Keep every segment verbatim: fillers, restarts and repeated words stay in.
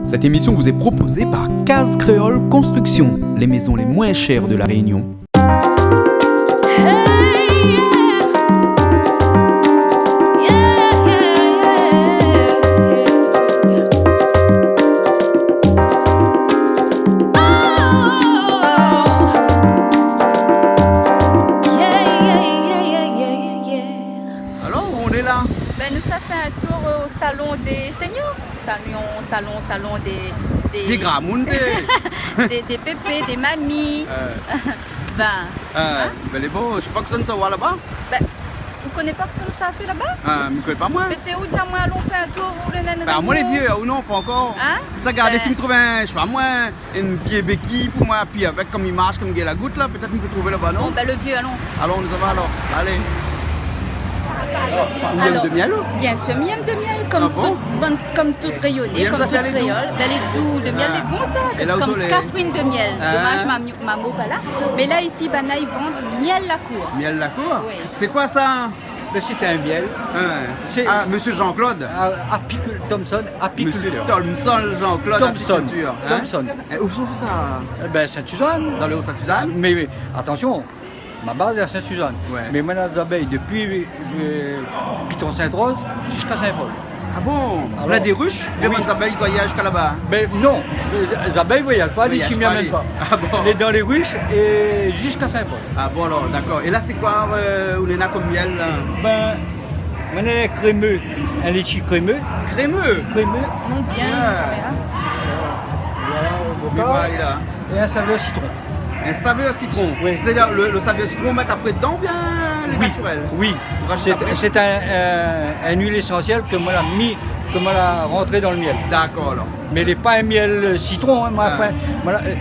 Cette émission vous est proposée par Case Créole Construction, les maisons les moins chères de La Réunion. Alors, où on est là ? Ben, nou sa fé in tour o salon dé senior. Salon, salon, salon dé, dé, dé gramoun, dé, dé, dé pépé, dé mami. Euh. Ben, euh, hein ? Ben, lé bon, mi kroi ke sa nou sa oir laba. Ben, ou koné pa kosa nou sa fé laba ? Ah, mi koné pa, moin. Ben, sé ou di amoin, alon fé in tour, ou lé nana. Ben, moin, lé vié, ou non, pa ankor. Hein ? Sa, gardé si mi trouv in, mi sé pa moin, in vié béki pou moin apiy avèk, konm i marsh, konm i gingn la gout la, pétèt nou pé trouvé laba, non ? Bon, ben, le vié, alon. Alon, nou sava alor. Alé. Ou yèm de mièl, ou ? Bien sir, mi yèm de mièl, konm tout bann, konm tout Rényoné, konm tout kréol. Ah bon ? Lé dou. Ben, lé dou, de mièl, lé bon sa. Ah. É la, ou lé ? Konm Kafrine de mièl. Ah. Domaz, mami, Mamo pa la. Mé la, isi, banna i vann mièl la kour. Mièl la kour ? Oui. Sé koi sa ? Ben, sé in mièl. Hein. Sé, ah, Monsieur Jean-Claude. Ah, apicul-, Thomson, apiculteur. Monsieur Thomson Jean-Claude, Thomson. Apiculteur, hein ? Thomson. É ousa sa ? Eh ben, Sainte-Suzanne. Dans le Haut-Sainte-Suzanne ? Mais, mais, attention, ma base est à Sainte-Suzanne. Ouais. Mais moi, les abeilles, depuis, euh, Piton-Sainte-Rose jusqu'à Saint-Paul. Ah bon ? Alors, la dé rish, oui. Bann zabèy i voyaz ziska laba ? Ben non, les abeilles voyagent pas, les chiens viennent pas. Ah bon ? Les, dans les ruches et jusqu'à Saint-Paul. Ah bon, alors, d'accord. Et là, c'est quoi, euh, ou néna konm mièl, là ? Ben, moin néna in krémé, in létshi krémé. Krémé ? Krémé. Non, bien, ah. Voilà, voilà, voilà. Et un saveur citron. In savèr sitron. Oui. C'est-à-dire le, le savèr sitron, ou mèt apré dedan oubien lé natirèl ? Oui. Ou rajout apré ? C'est, c'est un, un, une huile essentielle que moin la mi, que moin la rantré dan le mièl. D'accord, alors. Mais lé pa in mièl, euh, sitron, hein, moin, ah, moin, moin la, euh,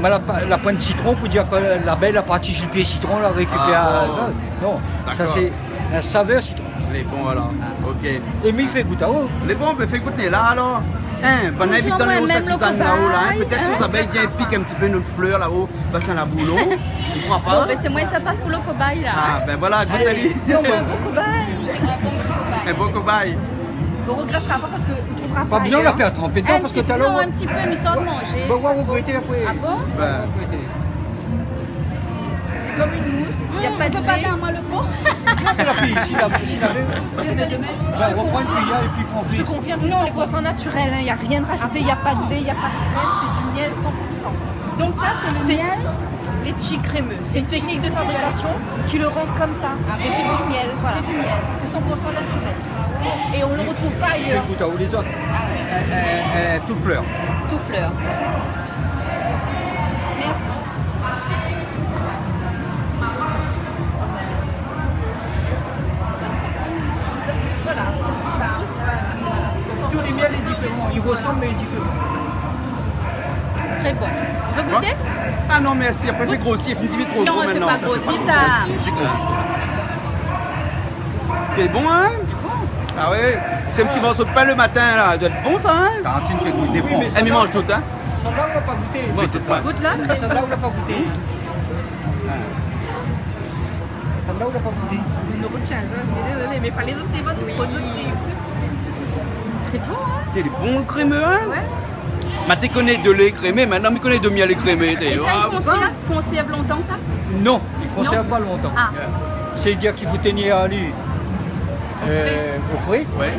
moin la pa, la poin sitron pou dir ke labèy la parti su le pié sitron, la rékipèr, ah, non, non, sa, d'accord, c'est un saveur citron. Lé bon, alors. Ah. Ok. É mi fé gout aou. Lé bon, ben, fé gout, néna la, alors. Hein, bann i abit dan le Haut-Sainte-Suzanne la-o la, hein. Toujours moin mèm, lo kobay, hein. Pétèt si zabèy i vien pik in ti pé nout flèr la-o, Bassin Laboulon, ou kroi pa ? Bon, ben, sé moin sa pas pou lo kobay, la. Ah, ben voilà, gout ali. Allez. Non, mais un bon cobaye. Un bon cobaye. On regrettera pas parce que on trouvera pas ailleurs. Pa bezoin la fé tranpé dedan parske talèr, non, in ti pé, mi sort manzé. Ben, on va regretter après. Ah bon ? Ben. On va regretter. C'est comme une mousse, il y a pas de lait. Mmh, on peut pas dire moi le pot. Non, mais la fille, si la, si la veut, ben, on va prendre une cuillère et puis prendre. Je te confirme, c'est cent pour cent naturel, hein, il y a rien de rajouté, il y a pas de lait, il y a pas de crème, c'est du miel cent pour cent. Donc ça, c'est le miel. C'est létshi krémé. C'est une technique de fabrication qui le rend comme ça. Ah bon ? Mais c'est du miel, voilà. C'est du miel. C'est cent pour cent naturel. Et on le retrouve pas ailleurs. Fé gout aou lézot. Euh, euh, euh, tout flèr. Tout flèr. Merci. Voilà. Tout le miel est différent. Il ressemble, mais il est différent. Très bon. Vous goûtez ? Ah non, merci. Après, fé grosi, fé in ti pé tro gro. Non, fé pa grosi, sa. Sé bon, hein ? Ah ouais, sé in ti morso de pain le matin, la. I doi èt bon, sa, hein ? Tarantine, fé gout, dépan. Oui, mais ça, mi manz tout, hein. Sa la, ou la pa gouté. Moi, c'est ça. Gout la. Sa la, ou la pa gouté. Sa la, ou la pa gouté. On ne retient jamais. Désolé, mais pas les autres, les vôtres, les autres, les vôtres. C'est bon, hein ? Lé bon, le krémé, hein ? Ouais. Ma té koné de lé krémé, mintnan mi koné de mièl krémé, té. Et ça, ah, il conserve, ça ? Conserve longtemps, ça ? Non, il conserve pas longtemps. Ah. C'est-à-dire qu'il faut tenir à lui, euh, au frais. Ouais.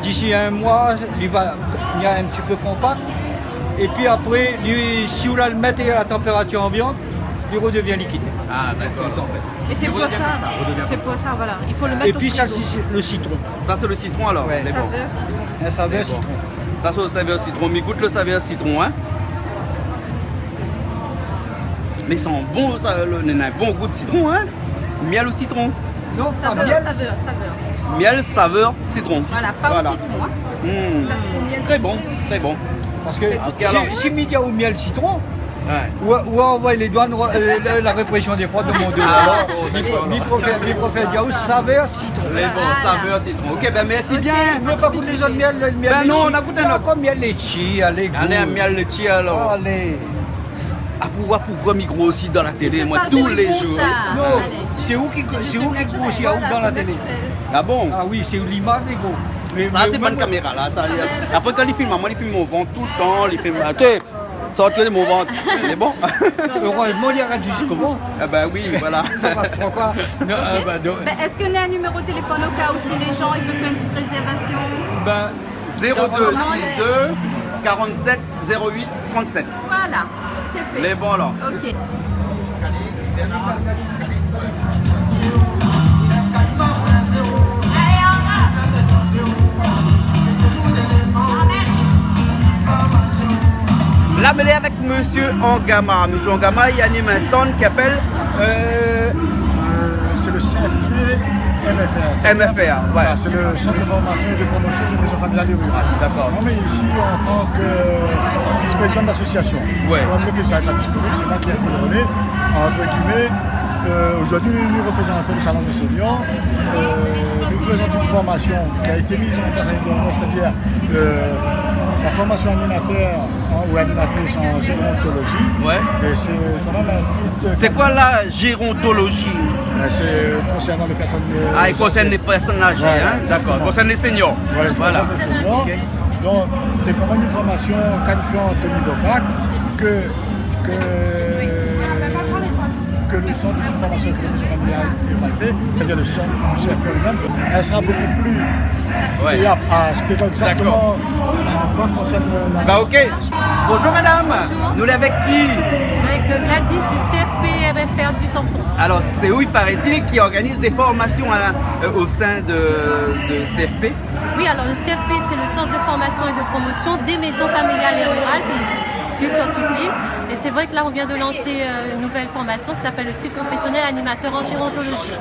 D'ici un mois, il va, il est un petit peu compact. Et puis après, lui, si vous le mettez à la température ambiante, il redevient liquide. Ah, d'accord. Comme ça, en fait. Et c'est pour ça, c'est pour ça, voilà. Il faut le mettre au frigo. Et puis ça, c'est le citron. Ça, c'est le citron, alors. Ouais. Lé bon. Saveur citron. Un saveur citron. Lé bon. Sa, sé le savèr sitron. Mi gout le savèr sitron, hein. Mé i san bon, sa, le, le, le bon gou de sitron, hein. Mièl o sitron. Non, pa mièl. Saveur, saveur, saveur. Mièl savèr sitron. Voilà, pa o sitron, hein. Hmm. Très bon, très bon. Parske si, si mi di aou mièl sitron, ouais, ou, ou anvoy lé douane, euh, la, la réprésion dé frod dan mon do. Ah, alor, bon, d'accord, mi, mi préfèr, mi préfèr dir aou savèr sitron. Lé bon, savèr sitron. Ok, ben, mèrsi bien. Ou vé pa gout lézot mièl, le mièl létshi. Ben non, nou gout in lot. Kom mièl létshi, alé, gout. Alé, in mièl létshi, alor. Alé. Ah, pou, ah, pou koi mi grosi dan la télé, moin, tou lé zour. Non, sé ou ki, sé ou ki grosi, ah, ou dan la télé. Ah bon ? Ah oui, sé ou limaz lé gro. Sa sé bann kaméra la, sa. Apré, kan li film, moin li film mon vant toultan, li film, ah, té, sa va ke mon vant. Mé bon. Erezman li la rad ziska o vant. Ah ben oui, voilà. Sa i pas pa. Non, ah ben, non. Ben, èske néna in niméro téléfone o ka ou si lé jan i vé fé in ti rézèrvasion ? Ben, zéro deux six deux quarante-sept zéro huit trente-sept. Voilà, c'est fait. Lé bon, alor. Ok. La mi lé avèk Monsieur Angama. Monsieur Angama, il anime un stand qui appelle, euh, Euh, c'est le C F P M F R. M F R, ouais. Voilà, c'est le Centre de formation et de promotion des maisons familiales et rurales. D'accord. On est ici en tant que vice-président d'association. Ouais. Comme le président n'est pas disponible, c'est moi qui ai pris le relais, entre guillemets. Euh, aujourd'hui, nous, nous représentons le salon des seniors. Euh, nous présentons une formation qui a été mise en place l'année dernière, c'est-à-dire, euh, la formation animateur en, ou animatrice en gérontologie. Ouais. Et c'est quand même un titre. C'est quoi la gérontologie ? Euh, c'est concernant les personnes, euh, âgées. Ah, il concerne les personnes âgées, hein ? Voilà. D'accord. Concerne les seniors. Voilà, il concerne les seniors. Ok. Donc, c'est vraiment une formation qualifiante au niveau bac que, que, que le centre de formation économique familiale et rurale fait, c'est-à-dire le centre du C F P lui-même. Elle sera beaucoup plus Ouais. Et à, à expliquer exactement quoi concerne la... Bah, ok. Bonjour madame. Bonjour. Nou lé avèk ki ? Avec, euh, Gladys du C F P M F R du Tampon. Alors, c'est vous, il paraît-il, qui organise des formations à la, euh, au sein de, de C F P ? Oui, alors le C F P, c'est le Centre de formation et de promotion des maisons familiales et rurales qui est située sur toute l'île. Et c'est vrai que là, on vient de lancer, euh, une nouvelle formation, ça s'appelle le titre professionnel animateur en gérontologie.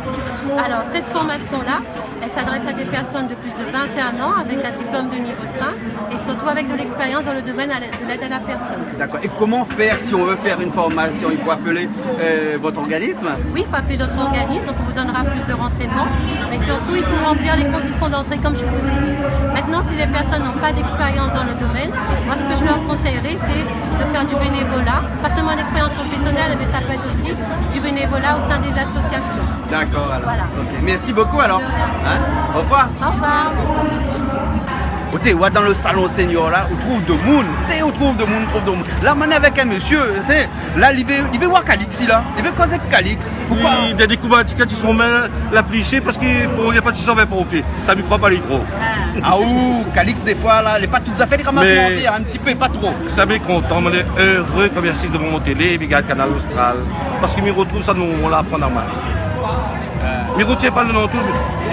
Alors, cette formation-là, elle s'adresse à des personnes de plus de vingt et un ans avec un diplôme de niveau cinq et surtout avec de l'expérience dans le domaine à la, de l'aide à la personne. D'accord. Et comment faire si on veut faire une formation ? Il faut appeler, euh, votre organisme ? Oui, il faut appeler notre organisme, donc on vous donnera plus de renseignements. Mais surtout, il faut remplir les conditions d'entrée, comme je vous ai dit. Maintenant, si les personnes n'ont pas d'expérience dans le domaine, moi, ce que je leur conseillerais, c'est de faire du bénévolat. Pas seulement une expérience professionnelle, mais ça peut être aussi du bénévolat au sein des associations. D'accord, alors. Voilà. Ok. Merci beaucoup, alors. De rien. Hein ? Au revoir. Au revoir. Ou té, ou dan le salon senior la, ou trouv demoun, té, ou trouv demoun, ou trouv demoun. La, moin lé avèk in mésyé, té, la, li vé, li vé voir Calix, la. Li vé koz èk Calix. Poukosa ? Oui, dé dékouvèrt, kan i son min la pli shé, parske pou, li la pa ti sové pou pié. Sa mi kroi pa li tro. Ah, ou, Calix, défoi, la, lé pa tout zafèr, li ramas mon pé, in ti pé, pa tro. Mé sa mi lé kontan, moin lé éré, konm mi asiz dovan mon télé, mi gard Kanal Austral. Parske mi rotrouv sa nou, nou la aprann amoin. Mi rotien pa le non tout,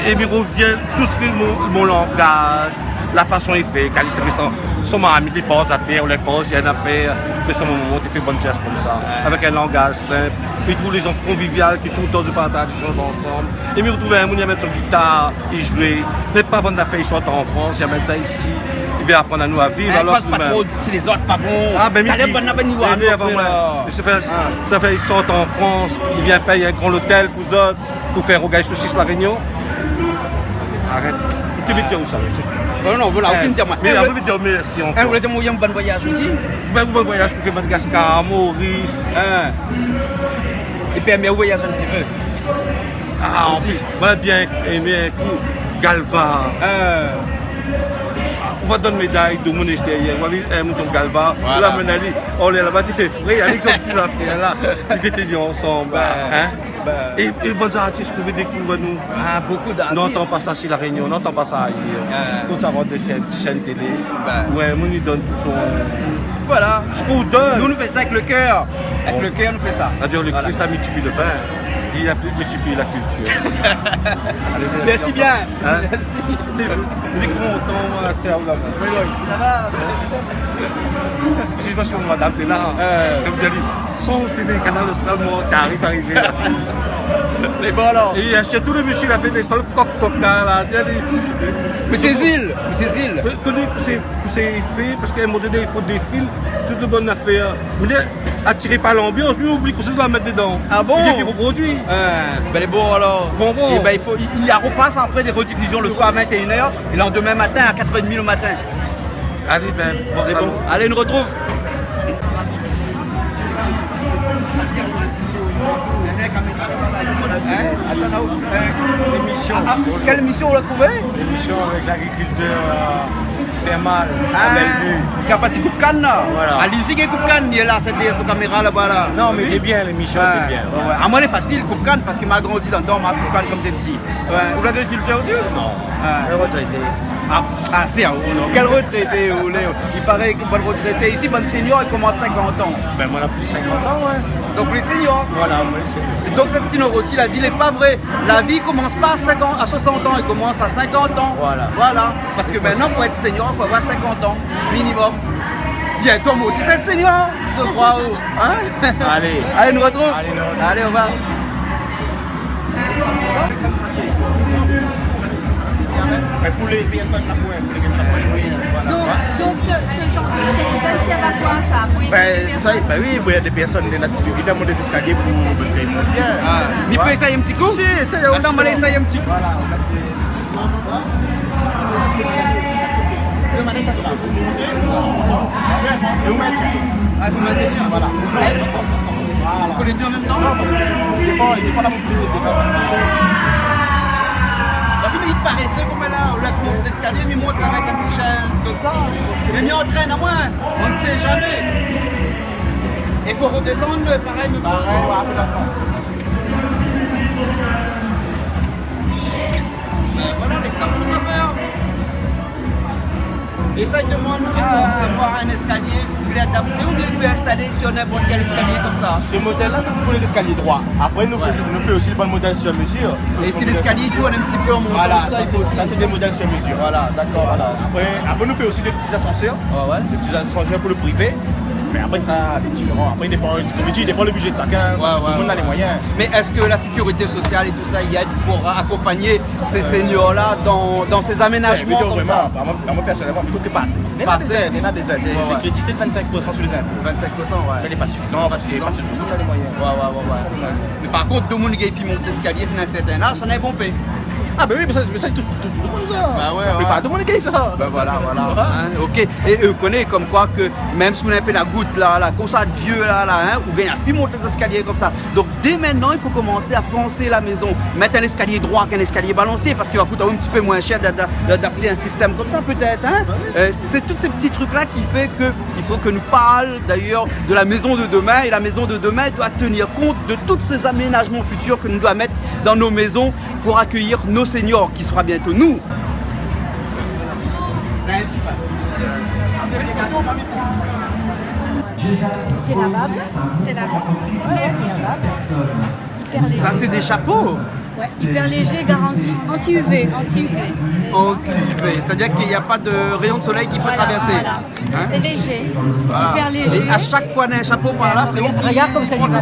é mi rovien tout sak mon, mon langaz, la fason li fé, kan li rès dan son marmit, li poz atèr, ou li poz, néna in afèr, mé sa mon momon té fé bann zès konmsa, avèk in langaz sinp. Mi trouv lé zan konvivial, ki toultan i partaz, i shanz ansanm. É mi rotrouv in moun, li amèn son gitar, li zoué. Mé pa bann afèr, li sort an Frans, li amèn sa isi, li vé aprann anou a viv, alor ke nou mèm. Koz pa tro si lézot, pa bon. Ah, ben, mi di, talèr bann la vni voir nou apré, la. Sa fé, sa fé, li sort an Frans, li vien pèy in gran lotel pou zot, pou fé rougay sosis La Rényon. Arèt. Ou té vé dir sa, sé... Non, non, voilà, ou fini dir amoin. Mé apré, mi di mèrsi ankor. Ou vé dir amoin, ou yèm bann voyaz osi ? Ben, bann voyaz, ou fé Madagascar, Maurice. Épi, mé ou voyaz in ti pé. Ah, an plis, moin la bien émé in kou Galva. Ou va donn méday demoun éstérièr. Ou va vi in moun konm Galva. Voilà. Ou la amenn ali. Ou lé laba, té fé fré avèk son ti zafèr la. Li té ni ansanm, hein ? Ben. É, é bann artis ke ou vé dékouvèr nou. Ah, beaucoup d'artistes. Nou antann pa sa si La Rényon, nou antann pa sa ayèr. Tout sa rant dan sèn, sèn télé. Ben. Ouais, moun i donn tout son... Voilà. Sak ou donn. Nou, nou fé sa avèk le kèr. Avèk le kèr, nou fé sa. Voilà. Sa vé dir le Christ la multipli le pin, li la multipli la kiltir. Alé, mèrsi bien. Hein ? Mèrsi. Li lé kontan, moin, sé ou la. Oui, oui. Sa va ? Ziska madam té la. Konm di ali, sanz télé, Kanal Austral, mon kari sa arivé la. Mé bon, alor. É ashté tout le mésyé la fé, mé sé pa le kok, kok la, té di. Mé sé zil, mé sé zil. Mé koni ke sé, ke sé fé, parske a in moman doné, i fo défil tout le bann afèr. Mé li lé atiré par lanbians, li oubli kosa li sa mèt dedan. Ah bon ? Li di li roprodui. Ben, lé bon, alor. Bon, bon. É ben, i fo, i, i repas apré dé redifizion le soir à vingt et une heures, é le landemin matin à quatre heures et demie le matin. Alé, ben, bon, alé, nou rotrouv. Hein ? Atann, non, euh, lémisyon. Ah, ah, kèl émisyon ou la trouvé ? Lémisyon avèk lagrikiltèr, euh, Fermal, ah, a Bellevue. Kan parti koup kann la. Voilà. Alizé, i koup kann, li lé la, sé dèrièr son kaméra laba la. Non, mé oui, lé bien, lémisyon, ouais, lé bien. Ouais, ouais. Amoin lé fasil koup kann parske ma grandi dan, dan ma koup kann kom té pti. Ouais. Ou lagrikiltèr osi ou ? Non. Ouais. Lé rotrété. Ah, ah, sé, ah, non. Kèl rotrété ou lé ? I paré ke bann rotrété isi, bann sénior, i komans sinkant an. Ben, moin na plis sinkant an, ouais. Donk, lé sénior. Voilà, moin lé sénior. Donk, sèt ti noir osi la di, lé pa vré. La vi i komans pa a sinkant, a soisant an, i komans a sinkant an. Voilà. Voilà. Parske mintnan, pou èt sénior, i fo avoir sinkant an minimum. Bientô, moin osi, sèt sénior, mi kroi, hein ? Alé. Alé, nou artrouv. Alé, nou artrouv. Alé, orevoir. Mé pou lé pèrsone la, pou lé pèrsone la, oui, voilà. Donk, donk, se, se janr de shoz, sa i sèrv a koi, sa ? Pou édé lé pèrsone ? Ben, sa, ben oui, pou édé lé pèrsone, lé na difikilté a mont lé zéskalié pou, pou i mont bien. Ah. Ouais. Mi pé éséy in ti kou ? Si, éséy, atann, atann, mi éséy in ti kou. Voilà. Ah, fo mèt bien, voilà. Fo lé dé an mèm tan. Non, i fo la mobilité de baz. La fine, li paré komsa la, olié de mont léskalié, mi mont avèk in ti shèz komsa. Mé mi antrèn amoin, on ne sait jamais. É pou rodesann, parèy, mèm shoz. Parèy, ouais, fé la shans. Ben voilà, lé kap pou zafèr. Éséy demann a, a voir in léskalié, ou lé adapté, oubien ou pé instalé si ninport kèl léskalié komsa. Se modèl-la, sa sé pou lé zéskalié droi. Apré, nou fé, nou fé osi bann modèl sur mesure. É si léskalié i tourn in ti pé an montan, sa, sé, sa sé dé modèl sur mesure. Voilà, dakor. Voilà. Apré, apré, nou fé osi dé ti asansèr. Ouais, ouais. Dé ti asansèr pou lo privé. Mé apré, sa, lé diféran. Apré, i dépan, kom mi di, i dépan lo bidjé de shakinn. Ouais, ouais, tout demoun na lé moiyin. Mé èske la sékirité sosial é tousa i èd pou akonpagn sé sénior-la dan, dan sé aménajman komsa ? Ouais, mé vréman, ba, moin, ba, moin, pèrsonèlman, mi trouv ke pa asé. Pa asé ? Néna dé zèd, néna dé zèd, dé, dé krédit de vinn-sink pou san su lé zinpo. Vinn-sink pou san, ouais. Mé lé pa sifizan parske pa tout demoun na lé moiyin. Ouais, ouais, ouais, ouais. Mé par kont, demoun i gingn pi mont léskalié, fine a in sèrtin az, sa néna in bon pé. Ah, ben oui, mé sa, mé sa, tout, tout demoun sa. Ba ouais, ouais. La plipar demoun i gingn sa. Ben voilà, voilà. Hein, ok. É, euh, ou koné komkoi ke mèm si ou na in pé la gout la, la, komsa, de vié la, la, hein, ou gingn pi mont léskalié komsa. Donk, dé mintnan, i fo komansé a pansé la mézon. Mèt in léskalié droi k'in léskalié balansié, parske sa i kout in ti pé moin shèr d'a-, d'a-, d'adapté in sistèm komsa, pétèt, hein. Ba oui. Euh, sé tout sé ti trik-la ki fé ke i fo ke nou parl, d'ayèr, de la mézon de demin. É la mézon de demin doi tenir kont de tout sé aménajman fitir ke nou doi mèt dan nout mézon pou akèyir nout sénior, ki sra bientô nou. Sé lavab ? Sé lavab. Ouais, sé lavab. Sa sé dé shapo ? Ouais, hyper léger, garanti anti-U V, anti-U V. Anti-U V, c'est-à-dire qu'il n'y a pas de rayon de soleil qui peut traverser. Voilà, voilà. Hein ? C'est léger. Voilà. Hyper léger. Et à chaque fois, dans un chapeau par là, c'est où qui prend le chapeau ? Regarde comme ça, il va bien.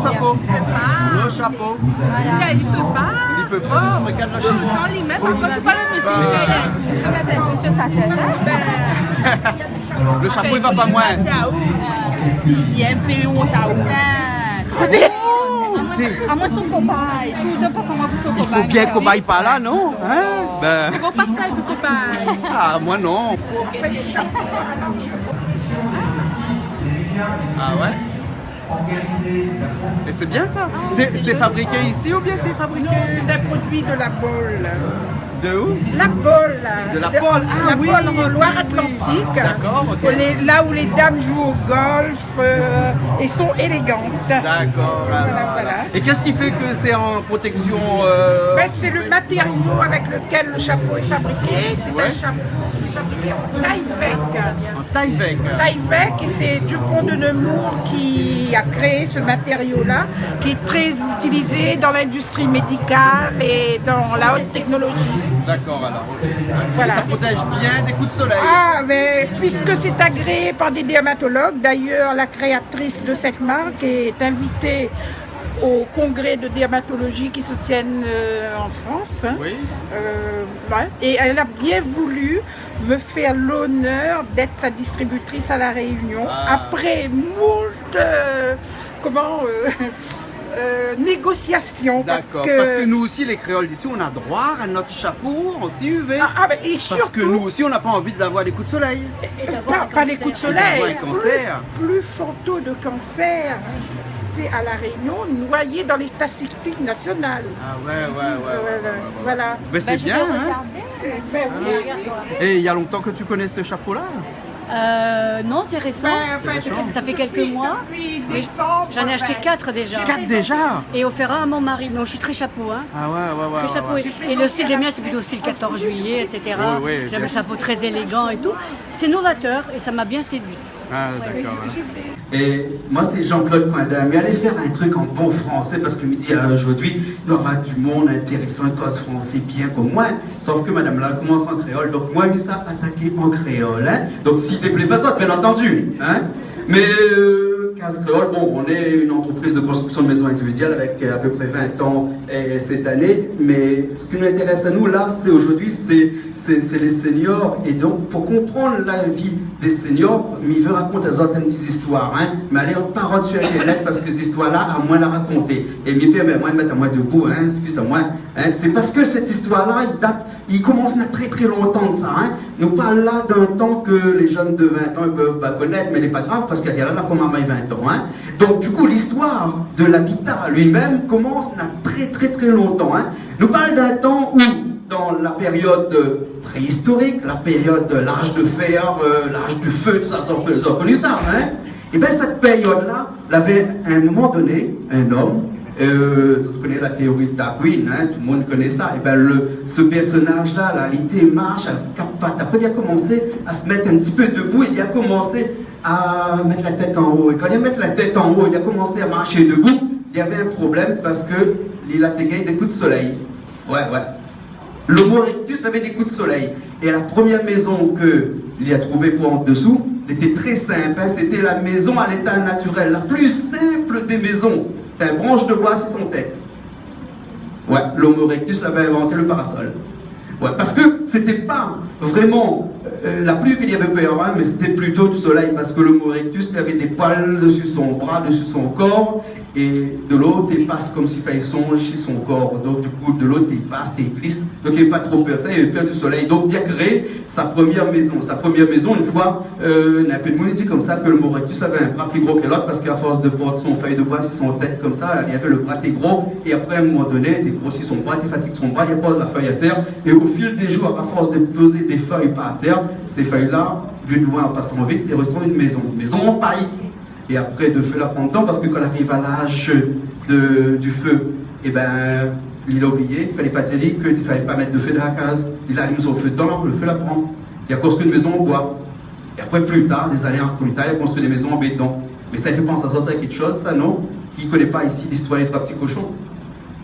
Le chapeau. Voilà. Li pé pa. Li pé pa, regard la shemiz. Kan li mèt, par kont, sé pa lo mésyé, sé, sé pa lo mésyé sa tèt, hein. Ben, le chapeau, il va pas moins. Li lé in pé ont aou. Ben, amoin son kobay. Toultan pas amoin pou son kobay. I fo bien kobay par là, non ? Hein ? Ben. I fo pas pa pou kobay. Ah, moin non. Ah ouais ? Et c'est bien ça. Ah, c'est joli. C'est, c'est fabriqué ici ou bien c'est fabriqué ? Non, c'est un produit de la Baule. De où ? La Baule. De la Baule. Ah oui, oui, oui. La Baule en Loire-Atlantique. D'accord, ok. Où les, là où les dames jouent au golf, euh, et sont élégantes. D'accord, voilà, voilà. Voilà, voilà. Et qu'est-ce qui fait que c'est en protection, euh, Ben, c'est le matériau avec lequel le chapeau est fabriqué. Ouais. C'est un chapeau qui est fabriqué en Tyvek. En Tyvek. Tyvek, c'est Dupont de Nemours qui a créé ce matériau-là, qui est très utilisé dans l'industrie médicale et dans la haute technologie. D'accord, alors, ok. Voilà. Et ça protège bien des coups de soleil. Ah, mais puisque c'est agréé par des dermatologues, d'ailleurs, la créatrice de cette marque est invitée au congrès de dermatologie qui se tiennent, euh, en France, hein. Oui. Euh, ouais. Et elle a bien voulu me faire l'honneur d'être sa distributrice à La Réunion, ah, après moult, euh, comment, euh, euh, négociations, parce que... D'accord, parce que nous aussi, les créoles d'ici, on a droit à notre chapeau anti-U V. Ah, ah, ben, et surtout... Parce que nous aussi, on n'a pas envie d'avoir des coups de soleil. Et, et d'avoir un cancer. Pas, pas les coups de soleil, d'avoir un cancer. Plus, plus fort taux de cancer. C'est à La Réunion, noyé dans les statistiques nationales. Ah ouais, ouais, ouais, ouais, ouais, ouais, ouais. Voilà. Mais c'est bien, hein ? Bah, je vais regarder. Eh ben oui. Et il y a longtemps que tu connais ce chapeau-là ? Euh, non, c'est récent. Ben, en fait, c'est récent. Ça fait quelques mois. Depuis, depuis décembre, j'en ai acheté quatre déjà. Quatre déjà ? Et offert un à mon mari. Mais je suis très chapeau, hein. Ah ouais, ouais, ouais, ouais. Très chapeau. Et, et le style des miens, c'est plutôt style quatorze juillet, et cetera. Oui, oui, bien sûr. J'aime le chapeau très élégant et tout. C'est novateur et ça m'a bien séduite. Ah, d'accord, ouais. Et moi, c'est Jean-Claude Coindin. Mais allez faire un truc en bon français parce que mi di, euh, aujourd'hui, il doit y avoir du monde intéressant, i koz français bien comme moi. Sauf que madame-là commence en créole. Donc, moi, mi sa ataké en créole, hein. Donc, si i plé pa sa, bien entendu, hein. Mais, euh, Case Créole, bon, on est une entreprise de construction de maisons individuelles avec, euh, à peu près vingt ans, euh, cette année. Mais ce qui nous intéresse à nous, là, c'est aujourd'hui, c'est sé, sé lé senior. É donk, pou konprann la vi dé senior, mi vé rakont azot in ti zistoir, in. Mé alé, pa rod su Internet, parske zistoir-la, amoin la rakonté. É mi pèrmé amoin mèt amoin debou, in, eskiz amoin, in. Sé parske zistoir-la, i dat, i komans na trè, trè lontan de sa, in. Nou parl la d'in tan ke lé jenn de vin an i pé pa konèt, mé lé pa grav, parske la, la pou mamay vin an, in. Donk, du kou, zistoir de labita, li mèm, komans na trè, trè, trè lontan, in. Nou parl d'in tan ou, dan la périod, euh, préhistorik, la périod de l'âge de fer, euh, l'âge du feu, tousa, zot, zot la koni sa, in ? Ében, sèt périod-la, lavé, a in moman doné, in om, euh, zot i koné la téori de Darwin, in, tout le moun i koné sa. Ében, le, se pèrsonaz-la, la, li té i marsh a kat pat. Apré, li la komansé a se mèt in ti pé debou é li la komansé a mèt la tèt an o. É kan li la mèt la tèt an o, li la komansé a marsh debou, li lavé in problèm parske li la té gingn dé kou de solèy. Ouais, ouais. L'Homo erectus lavé dé kou de solèy. É la promièr mézon ke li la trouvé pou an desou, lété trè sinp, in, sété la mézon a léta natirèl, la pli sinp dé mézon. Té in bransh de boi su son tèt. Ouais, l'Homo erectus lavé invanté le parasol. Ouais, parske sété pa vréman, euh, la pli ke li lavé pèr, in, mé sété plito du solèy, parske l'Homo erectus lavé dé poil desu son bra, desu son kor, é dolo té i pas konm si fé sonj su son kor. Donk, du kou, dolo té i pas, té i glis. Donk, li lavé pa tro pèr de sa, li lavé pèr du solèy. Donk, li la kréé sa promièr mézon. Sa promièr mézon, in foi, euh, na in pé de moun i di konmsa ke l'Homo erectus lavé in bra pli gro ke lot, parske a fors de port son fèy de boi su son tèt konmsa, la, li lavé le bra té gro, é apré, a in moman doné, té gro su son bra, té fatig son bra, li la poz la fèy atèr, é o fil dé zour, a fors de pozé dé fèy par tèr, sé fèy-la, vu de loin, an pasan vit, té i resanm in mézon, in mézon an pay. É apré, de fé la pran dedan, parske kan li ariv a l'âge de, du feu, ében, li la oublié, i falé pa dir ali ke i falé pa mèt de fé dan la kaz. Li la alim son fé dedan, le fé la pran. Li la konstrui in mézon an boi. É apré, pli tar, dé zané pli tar, li la konstrui dé mézon an béton. Mé sa i fé pans azot a kékshoz, sa, non ? Ki koné pa isi listoir lé Troi Ti Koshon ?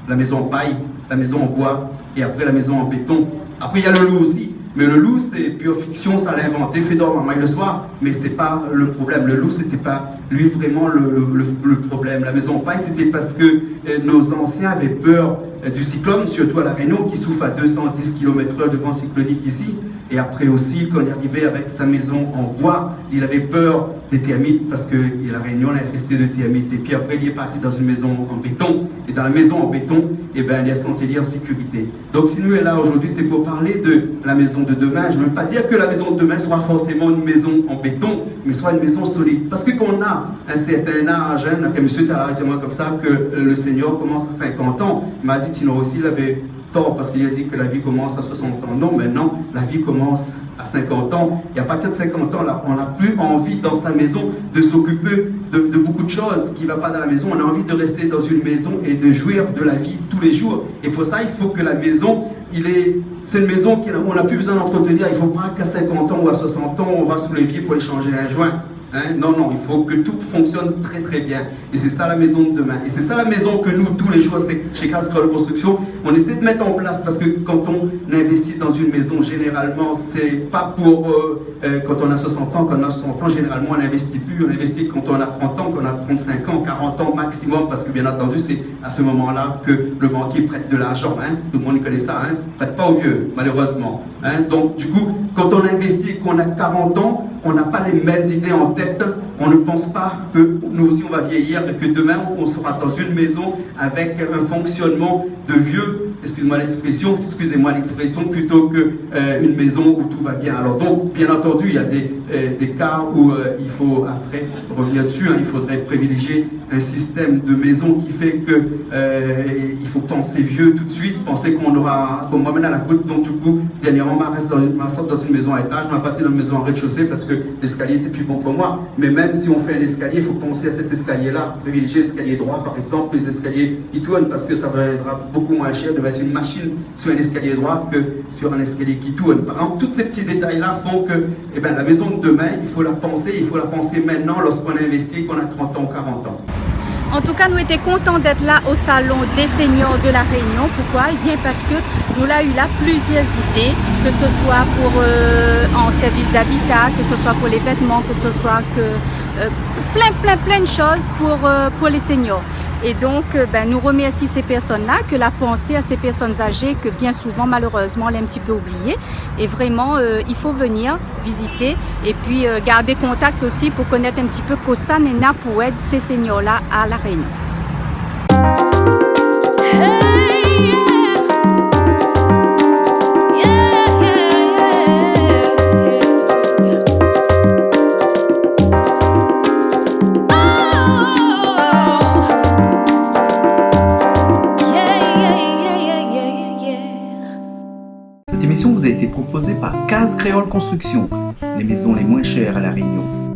La mézon an pay, la mézon an boi, é apré la mézon an béton. Apré, néna le lou osi. Mé le lou, sé pur fiksion, sa la invanté, fé dor mamay le soir. Mé sé pa le problèm. Le lou, sété pa li vréman le, le, le, le problèm. La mézon an pay, sété parske, euh, nos anciens avaient peur, euh, du cyclone, surtout à La Réunion, qui souffle à deux cent dix kilomètres heure de vent cyclonique ici. É apré osi, kan li la arivé avèk sa mézon an boi, li lavé pèr dé tèrmit, parske La Réunion lé infesté de tèrmit. Épi apré, li lé parti dan in mézon an béton. É dan la mézon an béton, ében, li la santi li an sékirité. Donk, si nou lé la zordi, sé pou parl de la mézon de demin. Mi vé pa dir ke la mézon de demin sera forséman in mézon an béton, mé sera in mézon solid. Parske kan ou na in sèrtin az, in, in mésyé talèr la di amoin konmsa ke, euh, le senior i komans a sinkant an. Ma di, Tino osi, li lavé tor, parske li la di ke la vi i komans a soisant an. Non, mintnan, la vi i komans a sinkant an. É a partir de sinkant an, la, ou na pli anvi, dan sa mézon, de s'okiper de, de bonpé de shoz ki va pa dan la mézon. Ou na anvi de rès dan in mézon é de zouir de la vi tou lé zour. É pou sa, i fo ke la mézon, li lé, sé in mézon ki, ou na pli bezoin antretenir. I fo pa k'a sinkant an ou a soisant an, ou va sou lévié pou alé shanz in zoin. In, non, non, i fo ke tout i fonksionn trè, trè bien. É sé sa la mézon de demin. É sé sa la mézon ke nou, tou lé zour, sé, shé Case Créole Construction, nou éséy de mèt an plas, parske kan ou investi dan in mézon, zénéralman, sé pa pou, euh, euh, kan ou na soisant an, kan ou na soisant an, zénéralman, ou investi pi, ou investi kan ou na trant an, kan ou na trant-sink an, karant an maksimom, parske, bien antandi, sé a se moman-la ke le bankié i prèt de larzan, in. Tout le moun i koné sa, in. Prèt pa o vié, malérezman. In, donk, du kou, kan ou investi, kan ou na karant an, ou na pa lé mèm zidé an tèt, ou pans pa ke nou osi nou va viéyir é ke demin, ou sera dan in mézon avèk in fonksionman de vié, excusez-moi l'expression, excusez-moi l'expression, plutôt que, euh, une maison où tout va bien. Alors donc, bien entendu, il y a des, euh, des cas où, euh, il faut après revenir dessus, hein, il faudrait privilégier un système de maison qui fait que, euh, il faut penser vieux tout de suite, penser qu'on aura, comme moi, maintenant, la goutte. Donc, du coup, dernièrement, ma rès dan in, ma sort dan in mézon a étaj, ma parti dan in mézon a rez-de-chaussée parce que l'escalier était plus bon pour moi. Mais même si on fait un escalier, il faut penser à cet escalier-là, privilégier l'escalier droit, par exemple, les escaliers qui tournent, parce que ça viendra beaucoup moins cher de mettre une machine sur un escalier droit que sur un escalier qui tourne. Par exemple, tous ces petits détails-là font que, eh ben, la maison de demain, il faut la penser, il faut la penser maintenant lorsqu'on a investi, qu'on a trente ans ou quarante ans. En tout cas, nous étions contents d'être là au Salon des seniors de La Réunion. Pourquoi ? Eh bien, parce que nous avons eu là plusieurs idées, que ce soit pour, euh, en service d'habitat, que ce soit pour les vêtements, que ce soit que, euh, plein, plein, plein de choses pour, euh, pour les seniors. Et donc, euh, ben, nous remercions ces personnes-là, que la pensée à ces personnes âgées, que bien souvent, malheureusement, elle est un petit peu oubliée. Et vraiment, euh, il faut venir visiter et puis, euh, garder contact aussi pour connaître un petit peu kosa néna pou èd ces seniors-là à La Réunion. Cette émission vous a été proposée par Case Créole Construction, les maisons les moins chères à La Réunion.